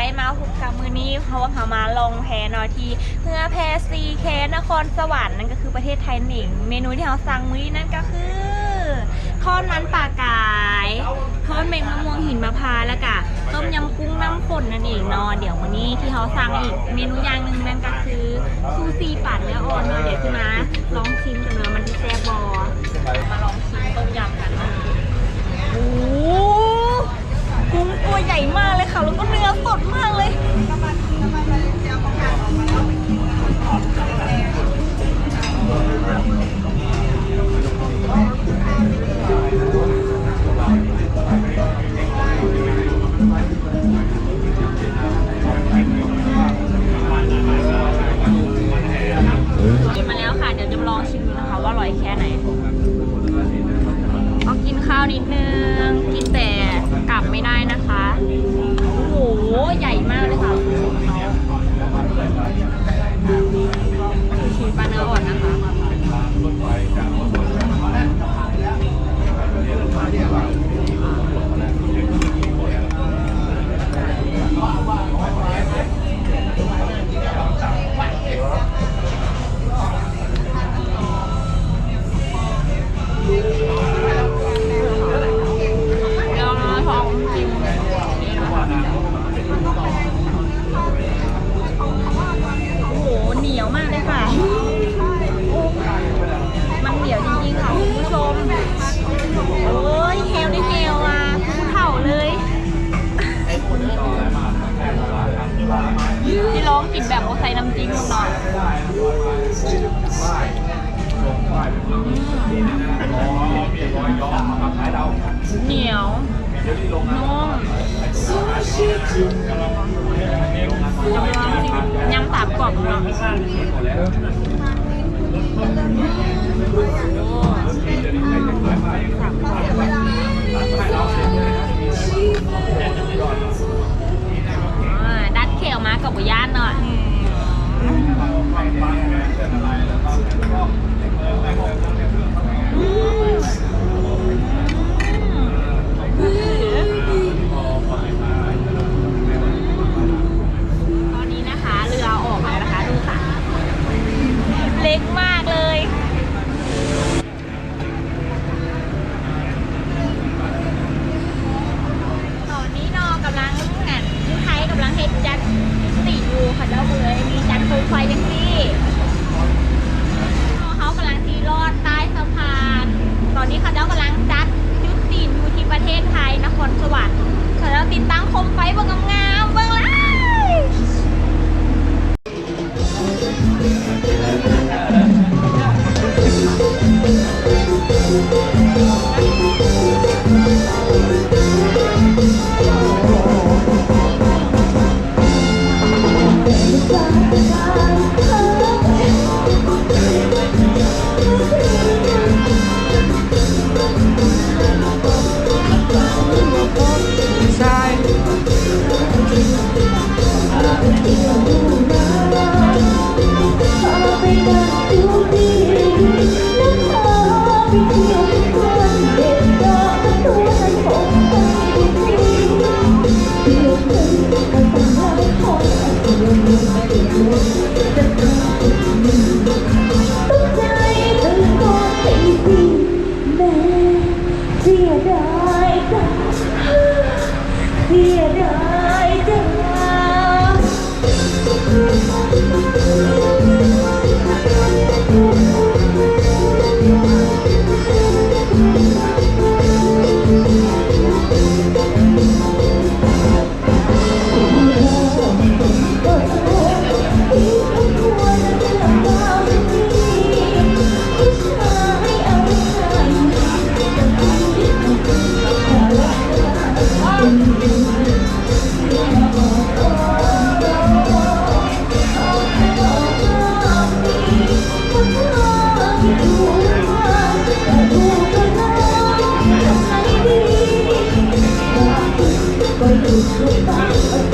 ໄດ້ມາພົບກັບມື້ນີ້ ເພາະວ່າເຮົາມາລ່ອງແພເນາະ ທີ່ເຮືອແພຊີແຄນນະຄອນສະຫວັນ ນັ້ນກໍຄືປະເທດໄທນັ້ນເອງ. ເມນູທີ່ເຮົາສັ່ງມື້ນີ້ນັ້ນກໍຄື ທອດມັນປາກາຍ, ທອດແມງມະມ່ວງຫິມມະພານ ແລ້ວກະຕົ້ມຍຳກຸ້ງນ້ຳຂ້ນນັ້ນເອງເນາະ. ດຽວມື້ນີ້ທີ່ເຮົາສັ່ງອີກເມນູຢ່າງໜຶ່ງ ນັ້ນກໍຄືຊູຊີປາເນື້ອອ່ອນເນາະ. ດຽວຊິມາລອງຊິມກັນເນາະ ມັນຊິແຊບບໍ່. ມາລອງຊິມຕົ້ມຍຳກັນເນາະ. ໂອ້ ກຸ້ງຕົວໃຫຍ່ມາກເລີຍຄ່ະ ແລ້ວກໍເນື້ອສົດມາກເລີຍ. กินมาแล้วค่ะ เดี๋ยวจะมาลองชิมดูนะคะว่าอร่อยแค่ไหน. ก็กินข้าวนิดนึง กินแต่กลับไม่ได้นะคะ. โอ้โห ใหญ่มากเลยค่ะ ซูชิปลาเนื้ออ่อนนะคะ. โอ้โห เหนียวมากเลยค่ะ. โอ้ มันเหนียวจริงๆ ค่ะคุณผู้ชม. โอ้ย แฮวได้แฮวอ่ะ ผู้เฒ่าเลย. ที่ลองกินแบบบ่ใส่น้ำจิ้มเนาะ. เหนียว นุ่ม ยำสามกรอบเนาะ. โอ้ สามกรอบ ອ່າ ດັດແຂ້ວມາກໍບໍ່ຢ້ານເນາະ. ตอนนี้นะคะ เรือออกแล้วนะคะ ดูค่ะ เล็กมากเลย. ຕອນນີ້ເນາະ ກຳລັງ ອັນ ຢູ່ໄທກຳລັງເຮັດຈັດຈຸດຕິຢູ່ ເຂົາເຈົ້າກໍເລີຍມີຈັດໂຄມໄຟຈັ່ງຊີ້. ເຮົາກຳລັງຊິລອດໃຕ້ສະພານ. ຕອນນີ້ເຂົາເຈົ້າກຳລັງຈັດຈຸດຕິຢູ່ທີ່ປະເທດໄທ ນະຄອນສະຫວັນ. ເຂົາເຈົ້າຕິດຕັ້ງໂຄມໄຟເບິ່ງງາມໆ ເບິ່ງຫຼາຍ. ເສຍດາຍຈັງ ເສຍດາຍຈັງ. ບໍ່